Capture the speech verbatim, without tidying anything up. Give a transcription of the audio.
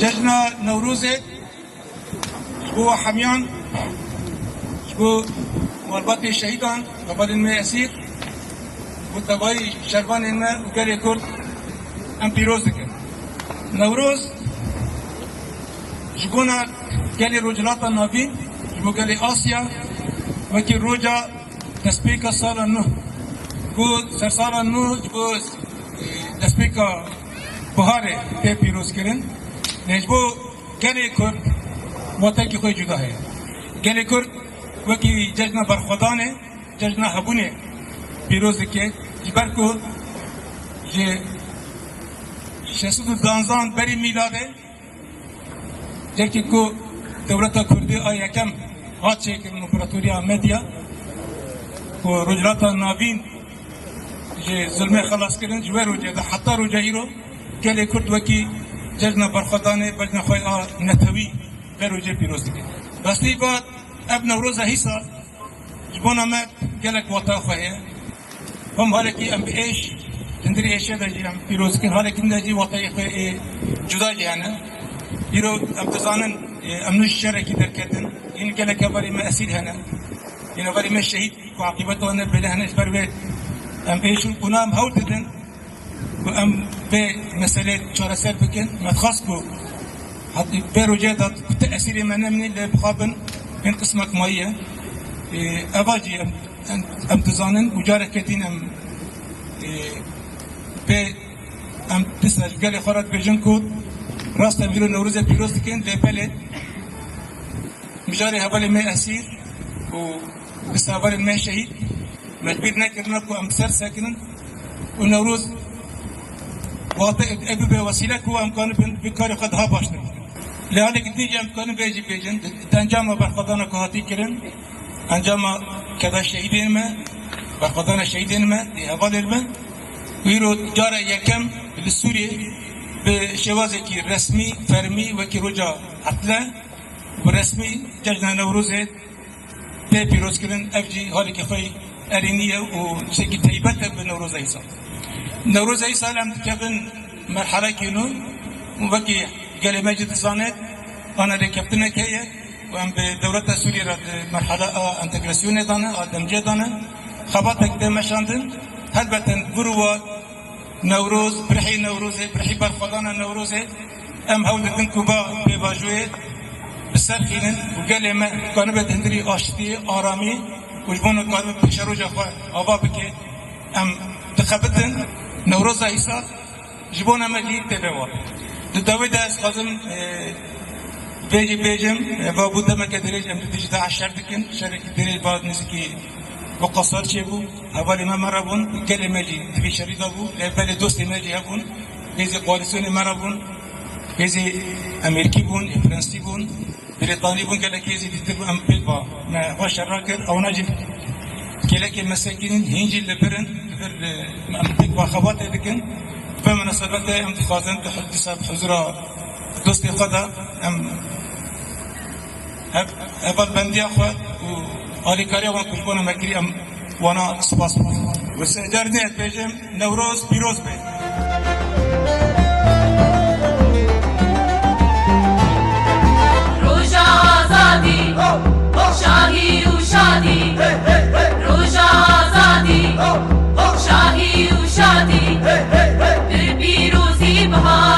Cejna Newrozê ji bo hemiyan, ji bo malbatê şehîdan, hevalên me esîr, ji bo tevayî şervanên me û gelê Kurd em pîroz dikin. Newroz ji bona gelê Rojhilata Navîn, ji bo gelê Asya, wekî roja destpêka sala nû, ku sersala nû ji bo, e, destpêka biharê tê pîrozkirin. Lê ji bo gelê Kurd watekî xwe cuda heye. Gelê Kurd wekî cejna berxwedanê, cejna hebûnê pîroz dike. Ji ber ku ji şeş sed û duwanzan berî mîladê, cekî ku dewleta Kurdî a yekem hat çêkirin, Împaratoriya Medya, ku Rojhilata Navîn ji zulmê xelas kirin, ji wê rojê de heta roja îro gelê Kurd wekî cejna berxwedanê, cejna xwe a netewî vê rojê pîroz dike. Rastî va ev Newroza hîsa ji bona me gelek wata xwe heye. Hem halekî em bi êş, hundirî êşê de jî em pîroz dikin, halekî din de jî wateyê xwe ê cuda jî hene. Îro em dizanin, e, em nû ji şerekî derketin. Hîn gelek hevalê me esîr hene. Hîn hevalê me şehîd ku aqîbeta wan ne bêle hene, ji ber wê em êş û qûna em hewl didin ku em vê meselê çareser bikin. Me dixwest ku hetî vê rojê de ku ti esîrê me nemînin, lê bixabin hin qismek mayiye. Ê, eva jî em, em, em dizanin û careke din em, ê, vê em dîsa ji gelê xwe re dibêjin ku rast em îro Newrozê pîroz dikin, lê belê mijarê hevalê me esîr û dîsa hevalên me şehîd mecbûr nekirine ku em ser sekinin û Newroz wate ev bibe wesîle ku em kanibin bi karê xwe daha baştir bikin. Lê halekî din jî em dikarin vê jî bêjin, di, di encama berxwedana ku hatî kirin, encama keda şehîdên me, berxwedana şehîdên me, di hevalên me, îro cara yekem li Sûriyê bi şêwazekî resmî, fermî, wekî roja etle, bi resmî cejna Newrozê tê pîrozkirin. Ev jî halekî xwe erênî ye û tiştekî teybet e bi Newroza îsal. Newroza îsal em dikevin merhelekî nû û wekî gelê me jî dizane, ana rêkeftinek heye û em bi dewleta Sûriyê re di merhela a entegrasyonê de ne, a demcê de ne. Xebatek tê meşandin. Helbet em vir û war Newroz, bi rihê Newrozê, bi rihê berxwedana Newrozê, em hewl didin ku va pêvajoyê bi ser xînin û gelê me kanibe di hundirî aştiyê, aramî û ji bona kanibe pêşeroja xwe ava bike. Em dixebitin Newroza îsal ji bona me jî tê vê war. Di dawî de ez dixwazim, e, vê jî bêjim, e, va bû demeke dirêj em li dijî DAIŞ şer dikin, şerekî dirêj va nêzîkî bi qasar çêbû. Hevalê me me re bûn, gelê me jî di vî şerî de bû, lê belê dostê me jî hebûn, hêzê koalîsyonê me re bûn, hêzê Amerîkî bûn, ê Fransî bûn, Brîtanî bûn, gelek hêzê dîtir bûn, em pêk va me xwe şer rakir, ewana jî kêlekê me sekinin, hîn jî li vir in, li vir, e, em pêk va xebatê dikin. Bi vê minasebetê em dixwazin di dîsa bi huzura dostê xwe de em Hev-, hevalbendiya xwe û alîkariya wan ku ji bona me kirî, em wana spas bikin. Wisa carî din ez dibêjim, Newroz pîroz be. Roja azadî, şahî û şadî. Roja azadî, şahî û şadî. Bi pîrozî bihar.